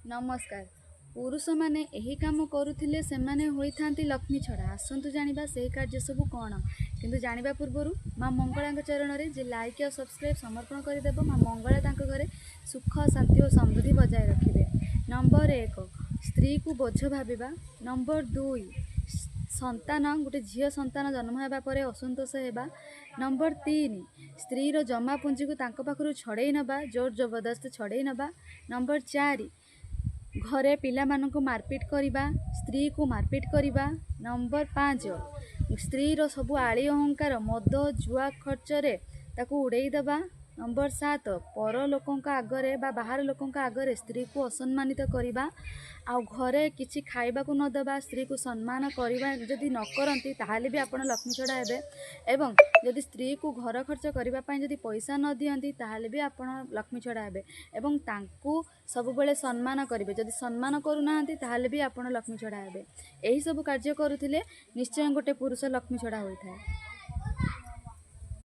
ନମସ୍କାର। ପୁରୁଷମାନେ ଏହି କାମ କରୁଥିଲେ ସେମାନେ ହୋଇଥାନ୍ତି ଲକ୍ଷ୍ମୀ ଛଡ଼ା। ଆସନ୍ତୁ ଜାଣିବା ସେହି କାର୍ଯ୍ୟ ସବୁ କ'ଣ। କିନ୍ତୁ ଜାଣିବା ପୂର୍ବରୁ ମା ମଙ୍ଗଳାଙ୍କ ଚରଣରେ ଯେ ଲାଇକ୍ ଆଉ ସବସ୍କ୍ରାଇବ୍ ସମର୍ପଣ କରିଦେବ, ମା ମଙ୍ଗଳା ତାଙ୍କ ଘରେ ସୁଖ, ଶାନ୍ତି ଓ ସମୃଦ୍ଧି ବଜାୟ ରଖିବେ। ନମ୍ବର 1, ସ୍ତ୍ରୀକୁ ବୋଝ ଭାବିବା। ନମ୍ବର 2, ସନ୍ତାନ, ଗୋଟେ ଝିଅ ସନ୍ତାନ ଜନ୍ମ ହେବା ପରେ ଅସନ୍ତୋଷ ହେବା। ନମ୍ବର 3, ସ୍ତ୍ରୀର ଜମା ପୁଞ୍ଜିକୁ ତାଙ୍କ ପାଖରୁ ଛଡ଼େଇ ନେବା, ଜୋର ଜବରଦସ୍ତ ଛଡ଼େଇ ନେବା। ନମ୍ବର 4, ଘରେ ପିଲାମାନଙ୍କୁ ମାରପିଟ କରିବା, ସ୍ତ୍ରୀକୁ ମାରପିଟ କରିବା। ନମ୍ବର 5, ସ୍ତ୍ରୀର ସବୁ ଆଳି ଅହଙ୍କାର ମଦ ଜୁଆ ଖର୍ଚ୍ଚରେ ତାକୁ ଉଡ଼େଇ ଦେବା। ନମ୍ବର 7, ପର ଲୋକଙ୍କ ଆଗରେ ବା ବାହାର ଲୋକଙ୍କ ଆଗରେ ସ୍ତ୍ରୀକୁ ଅସମ୍ମାନିତ କରିବା ଆଉ ଘରେ କିଛି ଖାଇବାକୁ ନ ଦେବା। ସ୍ତ୍ରୀକୁ ସମ୍ମାନ କରିବା ଯଦି ନ କରନ୍ତି, ତାହେଲେ ବି ଆପଣ ଲକ୍ଷ୍ମୀ ଛଡ଼ା ହେବେ। ଏବଂ ଯଦି ସ୍ତ୍ରୀକୁ ଘର ଖର୍ଚ୍ଚ କରିବା ପାଇଁ ଯଦି ପଇସା ନ ଦିଅନ୍ତି, ତାହେଲେ ବି ଆପଣ ଲକ୍ଷ୍ମୀ ଛଡ଼ା ହେବେ। ଏବଂ ତାଙ୍କୁ ସବୁବେଳେ ସମ୍ମାନ କରିବେ, ଯଦି ସମ୍ମାନ କରୁନାହାନ୍ତି ତାହେଲେ ବି ଆପଣ ଲକ୍ଷ୍ମୀ ଛଡ଼ା ହେବେ। ଏହିସବୁ କାର୍ଯ୍ୟ କରୁଥିଲେ ନିଶ୍ଚୟ ଗୋଟେ ପୁରୁଷ ଲକ୍ଷ୍ମୀ ଛଡ଼ା ହୋଇଥାଏ।